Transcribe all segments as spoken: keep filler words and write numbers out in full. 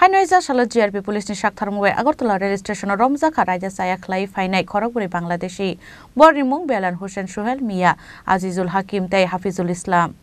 Haino hai jasalo G R P police ni saktharmung bai Agartala rail station o romjakha raida chaya khlai phainai khorokbwrwi Bangladeshi. Borni mung Belal Hussein, Suhel Mia, Azizul Hakim tei Hafizul Islam.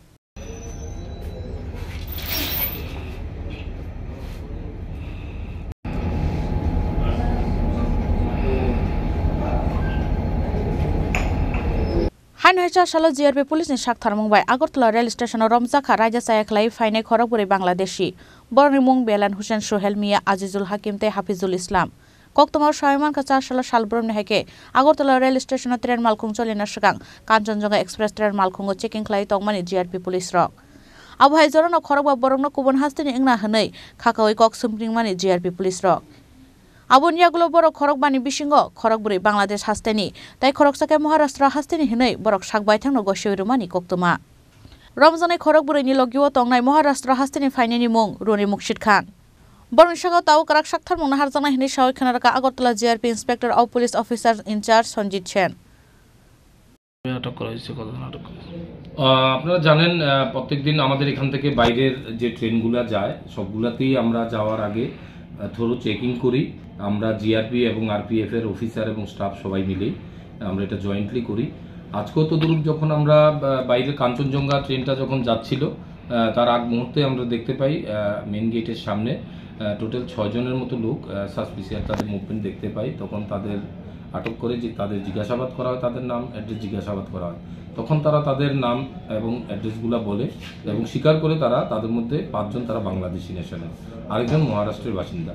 Haino hai jasalo G R P police ni saktharmung bai Agartala rail station o romjakha raida chaya khlai phainai khorokbwrwi Bangladeshi. Borni mung Belal Hussein, Suhel Mia, Azizul Hakim tei Hafizul Islam. Koktwma o sawi mankha, char salo salbrumni hai khe Agartala rail station o train malkhung cholina swkang Kanchanjunga Express train malkhungo checking khlai tongmani G R P police rok. Abo hai jorano khorokba borokno kubun hasteni wngna hwnwi khakaui kok swmpringmani G R P police rok. Aboni yagulo borok khorokbani bisingo khorokbwrwi Bangladesh hasteni tei khoroksa khe Maharashtra hasteni hwnwi borok sak baithangno gosiui rwmani koktwma. Romjaknai khorokbwrwini logio tongnai Maharashtra hasteni phainani mung Runi Mukshit Khan. Borokni sakao tabuk kwrak saktharmung naharjaknai hwnwi sawi khna rwkha Agartala G R P Inspector of Police Officer in charge Sanjit Sen. আটক করা হয়েছে, কতজন আটক করা হয়েছে? আহ, আপনারা জানেন, আহ, প্রত্যেকদিন আমাদের এখান থেকে বাইরের যে ট্রেনগুলা যায়, সবগুলাতেই আমরা যাওয়ার আগে, আহ, থরো চেকিং করি। আমরা জিআরপি এবং আরপিএফ এর অফিসার এবং স্টাফ সবাই মিলেই আমরা এটা জয়েন্টলি করি। আজকেও তদরূপ যখন আমরা, আহ, বাইরের কাঞ্চনজঙ্ঘা ট্রেনটা যখন যাচ্ছিল, আহ, তার আগ মুহূর্তে আমরা দেখতে পাই, আহ, মেইন গেটের সামনে, আহ, টোটাল ছয় জনের মতো লোক, আহ, সাসপিসিয়াস তাদের মুভমেন্ট দেখতে পাই। তখন তাদের আটক করে যে তাদের জিজ্ঞাসাবাদ করা হয়, তাদের নাম, অ্যাড্রেস জিজ্ঞাসাবাদ করা হয়। তখন তারা তাদের নাম এবং অ্যাড্রেসগুলা বলে এবং স্বীকার করে তারা, তাদের মধ্যে পাঁচজন তারা বাংলাদেশি ন্যাশনাল, আরেকজন মহারাষ্ট্রের বাসিন্দা।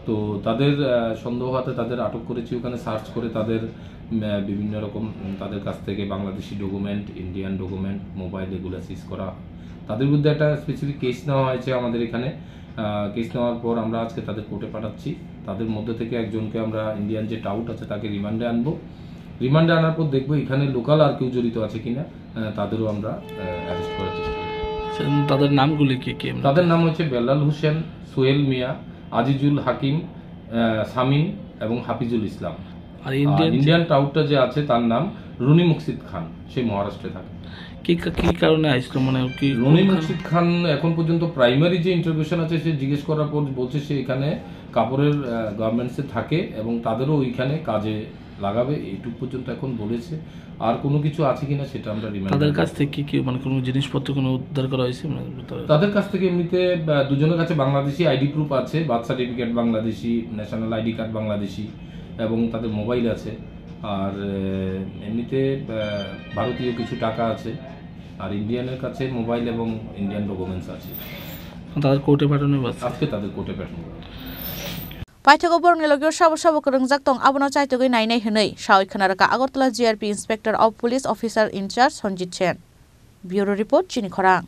তো তাদের, আহ, সন্দেহ হতে তাদের আটক করেছি, ওখানে সার্চ করে তাদের, উম, আহ, বিভিন্ন রকম, উম, তাদের কাছ থেকে Bangladeshi document, Indian document, mobile এগুলা সিজ করা হয়। তাদের বিরুদ্ধে একটা স্পেসিফিক কেস নেওয়া হয়েছে আমাদের এখানে। আহ, কেস নেওয়ার পর আমরা আজকে তাদের কোর্টে পাঠাচ্ছি। তাদের মধ্যে থেকে একজনকে আমরা ইন্ডিয়ান যে টাউট আছে তাকে রিমান্ডে আনবো। রিমান্ডে আনার পর দেখবো এখানে লোকাল আর কেউ জড়িত আছে কিনা, আহ, তাদেরও আমরা, আহ, অ্যারেস্ট করার চেষ্টা করব। আচ্ছা, তাদের নামগুলি কি কি? তাদের নাম হচ্ছে বেলাল হোসেন, সোহেল মিয়া, আজিজুল হাকিম, আহ, সামিন এবং হাফিজুল ইসলাম। আর আর ইন্ডিয়ান যে ইন্ডিয়ান টাউটটা যে আছে তার নাম রুনি মুকসিদ খান, সে মহারাষ্ট্রে থাকে। কি কা-, কি কারণে আসলো? মানে কি রুনি কোন কারণ? মুকসিদ খান এখন পর্যন্ত প্রাইমারি যে ইন্টারভিউশন আছে সে জিজ্ঞেস করার পর বলছে সে এখানে কাপড়ের, আহ, গার্মেন্টসে থাকে এবং তাদেরও ওইখানে কাজে লাগাবে, এইটুকু পর্যন্ত এখন বলেছে। আর কোনো কিছু আছে কিনা সেটা আমরা রিমান্ড তাদের কাছ থেকে কি কি, মানে, কোনো জিনিসপত্র কোনো উদ্ধার করা হয়েছে? মানে, তাদের তাদের কাছ থেকে এমনিতে, আহ, দুজনের কাছে বাংলাদেশি আইডি প্রুফ আছে, birth certificate Bangladeshi, national ID card Bangladeshi এবং তাদের মোবাইল আছে। আর, আহ, এমনিতে, আহ, ভারতীয় কিছু টাকা আছে। আর ইন্ডিয়ানের কাছে মোবাইল এবং ইন্ডিয়ান ডকুমেন্টস আছে। তাদের কোর্টে পাঠানো হবে আজকে? আজকে তাদের কোর্টে পাঠানো হবে। Paithakgo borokni logio sabo sabo kwrwngjak tong, abono chaitogwi nainai hwnwi sawi khna rwkha Agartala G R P Inspector of Police Officer in charge Sanjit Sen. Bureau Report, Chini Khorang.